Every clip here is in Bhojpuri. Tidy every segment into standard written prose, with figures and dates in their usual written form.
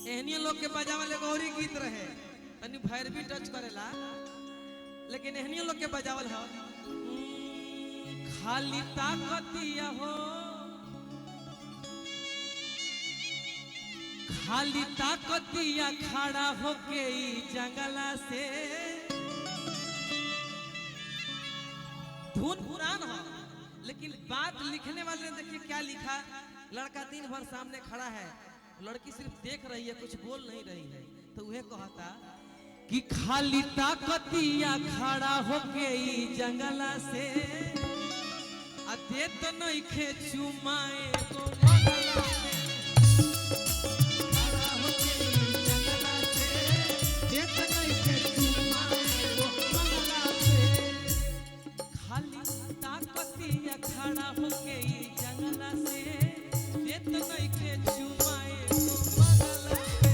एहनी लोग के बजावल एगो औरी गीत रहे, तनी भैरवी टच करेला, लेकिन एहनी लोग के बजावल ह। खाली ताकतिया हो, खाली ताकतिया खड़ा होके ई जंगला से। धुन पुरान है, लेकिन बात लिखने वाले ने देखिए क्या लिखा। लड़का दिन भर सामने खड़ा है, लड़की सिर्फ देख रही है, कुछ बोल नहीं रही है। तो वह कहता कि खाली ताकतिया खड़ा होके ई जंगला से, आ दे तो नइखे चुमाए गो मंगला से। खड़ा होके ई जंगला से, दे तो नइखे चुमाए गो मंगला से। खाली ताकतिया खड़ा होके ई जंगला से, देत नइखे चुमाए गो मंगला से।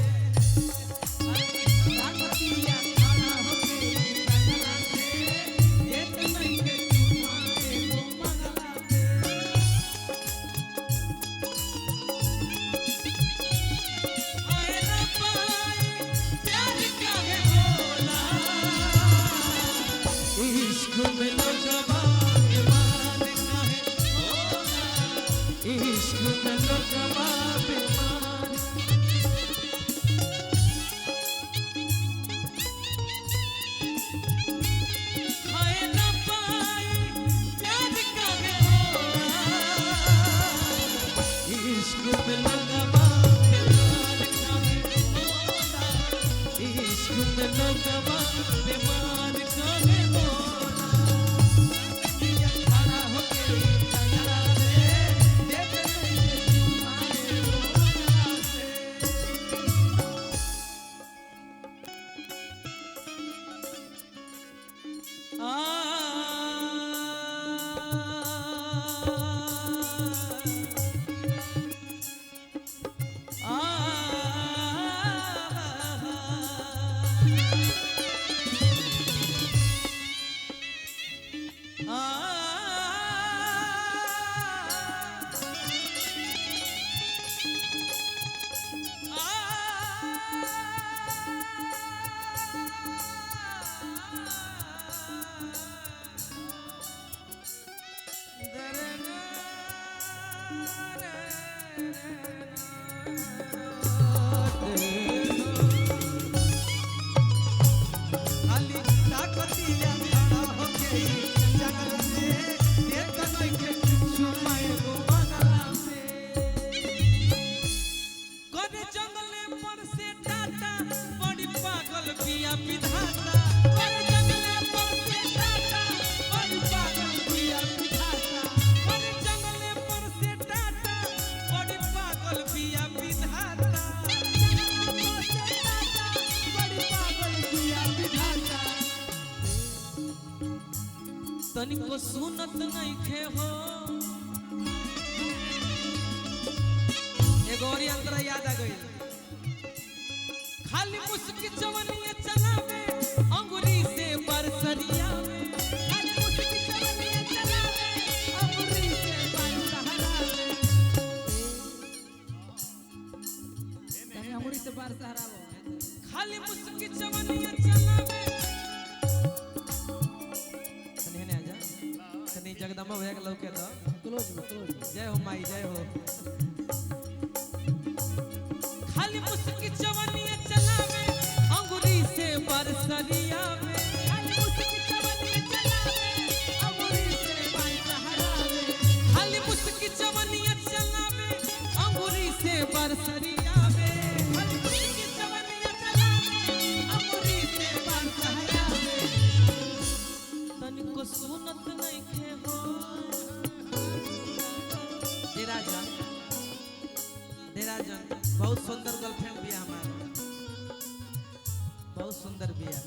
खाली ताकतिया खड़ा होके ई जंगला से, देत नइखे चुमाए गो मंगला से। आए रब्बा, प्यार काहे होला, इश्क में लोगवा बेमान काहे होला, इश्क में लोगवा बेमान। हाय रब्बा, प्यार काहे होला, इश्क में लोगवा बेमान काहे होला, इश्क में लोगवा बेमान काहे होला। खड़ा होके जंगला से, देख नहीं चुमाए वो मंगला से। आ आ खाली ताकतिया खड़ा होके जंगल से, देख नइखे चुमाए गो मंगला से। करे जंगले पर से टाटा, बड़ी पागल बिया विधाता। करे जंगले पर से टाटा, बड़ी पागल बिया विधाता। करे जंगले पर से टाटा, बड़ी पागल बिया विधाता। तनिको सुनत नइखे हो। एगो और अंतरा याद आ गई। खाली मुस्की चवनिया चलावे, अंगुरी से बरसरिया में। खाली मुस्की चवनिया चलावे, अंगुरी से बरसहरावे। तनी अंगुरी से बार सहरावो। खाली मुस्की चवनिया चलावे। तनी हेने आजा, तनी जगदम्बा भैया के लौके दो। क्लोज में, क्लोज में। जय हो माई, जय हो। खाली मुस्की चवनिया चलावे, अंगुरी से बरसरिया में। खाली मुस्की चवनिया चलावे, अंगुरी से बार सहरावे। खाली मुस्की चवनिया चलावे, अंगुरी से बरसरिया में। खाली मुस्की चवनिया चलावे, अंगुरी से बार सहरावे। तनिको सुनत नइखे हो। देराजन, देराजन बहुत सुंदर गर्लफ्रेंड बिया हमार, बहुत सुंदर बिया।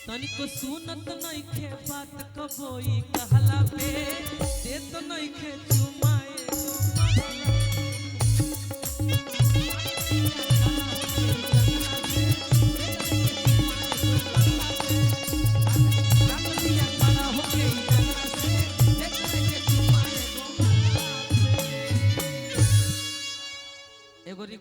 तनिको सुनत नइखे बात कबोई कहला पे, दे तो नइखे चुमा